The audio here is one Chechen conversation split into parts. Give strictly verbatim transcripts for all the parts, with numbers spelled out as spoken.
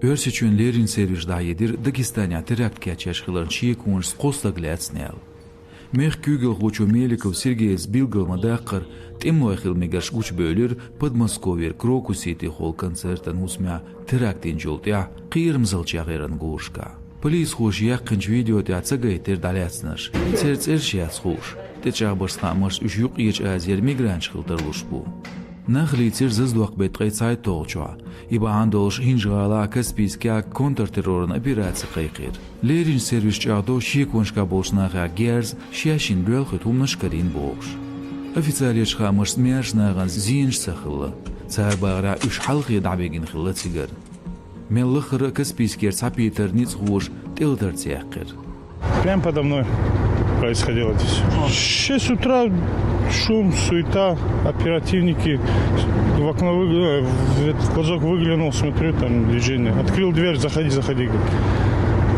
Оьрсийчоьнан леррина сервисаша дӀахьедира, Дагестанехь теракт кечъеш хиларна шеконашца кхо стаг лаьцна аьлла. Мехкан куьйгалхочо Меликов Сергейс билгал ма-даккхара, тӀемалой хила мегарш гучубевлира Подмосковьера Крокус Сити холл концертан хӀусамехь теракт йинчул тӀаьхьа Кхерамзаллин гӀиран гӀурашкахь. Полисхоша яьккхинчу видео тӀехь ца гайтира дӀалаьцнарш, церан цӀераш яц хууш. ТӀечӀагӀбарца хаамашца уьш Юккъерчу Азера мигранташ хила тарлуш бу. Нах лийцира Зазадоккху-беттан ткъе цхьайтталгӀачохь, и бахьана долуш ХӀинжа-ГӀалахь Каспийскехь контртерроран операци кхайкхийра. Леррина сервис чӀагӀдо шеконашкахь болчу нахехь герз шаьш йина боьлхуьйту хӀуманаш карийна бохуш. Официалечу хаамашца маьрша нахана зенаш ца хилла. Цара бахарехь, уьш хьалхе дӀабигина хилла цигара. Мел лаххара а Каспийскера цхьа петар ницкъахоша тӀелатарца яьккхира. Прямо подо мной происходило это всё. В шесть утра шум, суета, оперативники. В окно выгля-, э, в этот глазок выглянул, смотрю, там движение. Открыл дверь, заходи, заходи, говорит.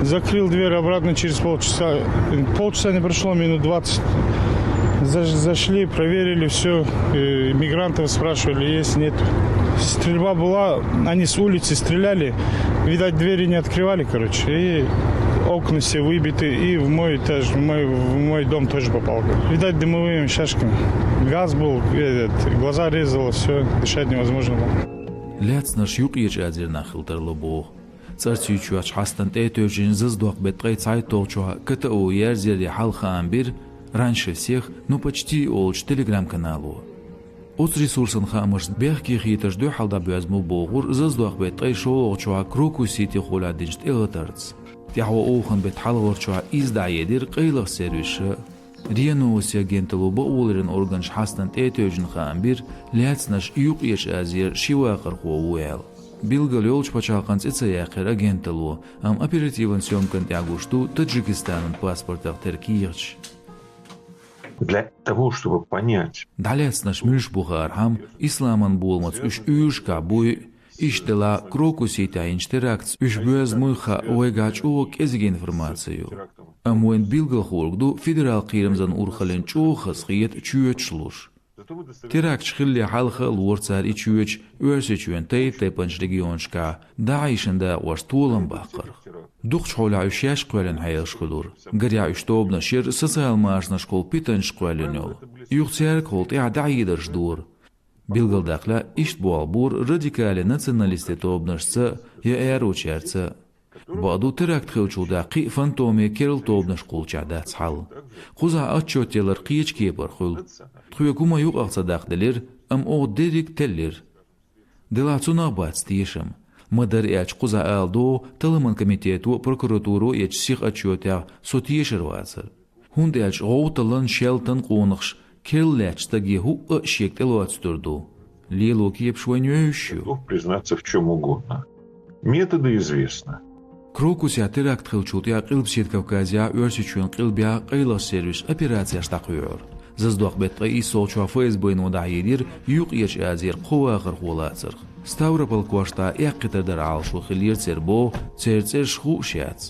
Закрыл дверь обратно через полчаса. Полчаса не прошло, минут двадцать. Заш-, зашли, проверили всё. Э, мигрантов спрашивали, есть, нет. Стрельба была, они с улицы стреляли. Видать, двери не открывали, короче. И окна все выбиты, и в мой этаж, в мой, в мой дом тоже попал. Видать, дымовыми шашками. Газ был, этот, глаза резало, всё, дышать невозможно было. Лаьцнарш Юккъерчу Азернах хила тарло боху. ЦӀарца юьйцуш, хьастан тӀе а тевжина, Зазадоккху-беттан ткъе цхьайтталгӀачохь КТО ерзаре хьалха хаам бира «Раньше всех, но почти» олучу телеграм-канало. Оцу ресурсан хаамашца, бехке хетарш дуьхьал дӀабоьзна бу бохура Зазадоккху-беттан ткъе шолгӀачохь Крокус Сити холлехь динчу тӀелатарца. ТӀаьхьо овханан беттан хьалхарчохь иза дӀахьедира къайлаха сервисаша. РИА Новости агенталло бакъоларъяран органаша хьастан тӀе а тевжина хаам бира, лаьцнарш Юккъерчу Азера ши вахархо ву аьлла. Билгал йолчу пачхьалкхан цӀе ца яьккхира агенталло, амма оперативан съёмкан тӀехь гуш ду Таджикистанан паспортах тера кехаташ. Для того, чтобы понять. ДӀалаьцнарш муьлш бу хаархьама, исламан боламца уьш уьйрашкахь буй, иштта делахь, Крокус Ситехь йинчу терактца уьш боьзна муй хаа вайгахь чӀогӀа кӀезиг информаци ю. Амма вайна билггал хуур ду федералан кхерамзан урхаллин чӀогӀа хазахета чоьташ луш. Теракташ хиллале хьалха а лору цара и чоьташ Оьрсийчоьнан тайп-тайпанчу регионашкахь, ДАИШан дакъошна толам баккхарх. Дукхачу хьолехь уьш шаьш кхоьллина хьелаш хуьлура. Гарехь, уьш тобанаш яра социал машанашкахула питанчаш кхоьллина йолу. Юха цаьргахула тӀаьхьа дӀахьедарш дора. Билгалдаккха лаьа, иштта болх бора радикале националистийн тобанашца я аьрручаьрца. Бакъду, теракт хиллачул тӀаьхьа кхин а фантоме керла тобанаш кхуллучохь дац хьал. Кхузахь отчет ялар кхечу кепара хуьлу. Тхоьга хӀума юкъах ца даккхаделира, амма оха дерриг теллира. Делахь цунах а бац тешам. Ма-дарра аьлча, кхузахь ала догӀу, талламан комитето а, прокуратуро а ечу сиха отчетехь со тешар вацара. ХӀунда аьлча гӀовталан, шелтан къонахаш керла лаьттачу стаге хӀуъа а шега тӀелоцуьйтур ду. Лело кепаш вайна йовзуш ю. Готов признаться в чём угодно. Методы известны. Крокусехь теракт хиллачул тӀаьхьа Къилбаседа Кавказехь, Оьрсийчоьнан къилбехь къайлаха сервисаша операцеш дӀакхоьхьура. Зазадоккху-беттан ткъе иссалгӀачохь ФСБ-но дӀахьедира Юккъерчу Азера кхо вахархо лацарх. Ставрополь кӀоштахь эккхийтар дара Ӏалашо хиллера церан боху, церан цӀераш хууш яц.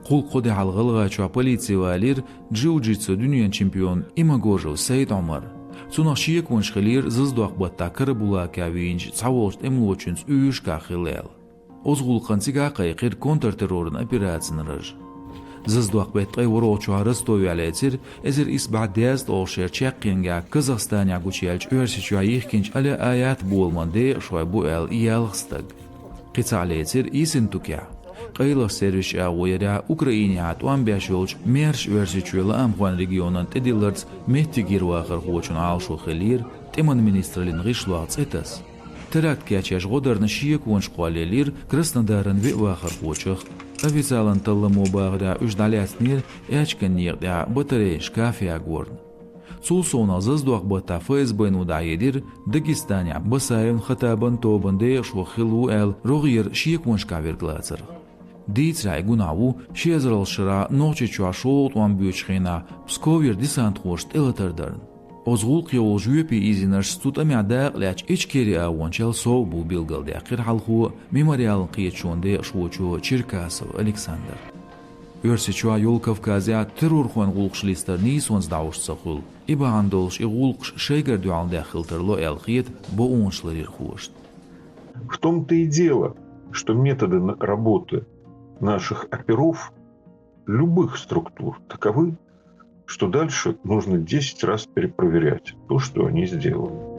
Кхул кхо де хьалха ГӀалгӀайчохь полици валийра джиу-джитсу дуьненан чемпион Имагожев Сайд-Ӏумар. Цунах шеконаш хиллера Зазадоккху-баттахь Карабулакехь вийначу цхьаволчу тӀемалочуьнца уьйрашкахь хилла аьлла. Оцу гӀуллакхана цигахь а кхайкхира контртерроран операцин раж. Зазадоккху-беттан ткъе ворхӀалгӀачохь Ростовехь лецира эзар исс бӀе дезткъе ткъолгӀачу шеран чаккхенгахь Казахстанехь гучуяьллачу Оьрсийчохь йихкинчу Аль-Аят боламан декъашхой бу аьлла ялх стаг. Кхин цхьаъ лецира Ессентукехь. Къайлаха сервисаша агӀо ярехь, Украинехь тӀом беш йолчу маьрша Оьрсийчоь лаамхойн регионан тӀедилларца меттигера вахархочун Ӏалашо хиллера тӀеман министраллин гӀишлох цӀе таса. Теракт кечъеш гӀо дарна шеконаш кхоллаелира Краснодаран веа вахархочух. Официалан талламо бахарехь, уьш дӀалаьцнера аьчкан некъа тӀехь батарейн шкаф ягорна. Цул совнаха Зазадоккху-баттахь ФСБ-но дӀахьедира Дагестанехь Басаевн Хаттабан тобанан декъашхо хилла ву аьлла рогӀера шеконашкахь верг лацарх. Дийцарехь, и гунахь ву ши эзарлагӀчу шарахь Нохчийчохь шолгӀа тӀом боьдучу хенахь Псковера десантхоша тӀелатар дарна. Оцу гӀуллакхе волу жоьпе изийнаршца цу тӀамехь дакъа лаьцначу Ичкери агӀончел сов бу, билгалдаьккхира хьалхо а, Мемориалан кхеташонан декъашхочо Черкасов Александра. Оьрсийчохь а, Йолу Кавказехь а террорхойн гӀуллакхаш листар нийсонца дӀовш ца хуьлу. И бахьана долуш и гӀуллакхаш шайгара дуьхьалдаьхна хила тарло аьлла хета бакъонашларъярхошна. В том-то и дело, что методы работы наших оперов любых структур таковы, что дальше нужно десять раз перепроверять то, что они сделали.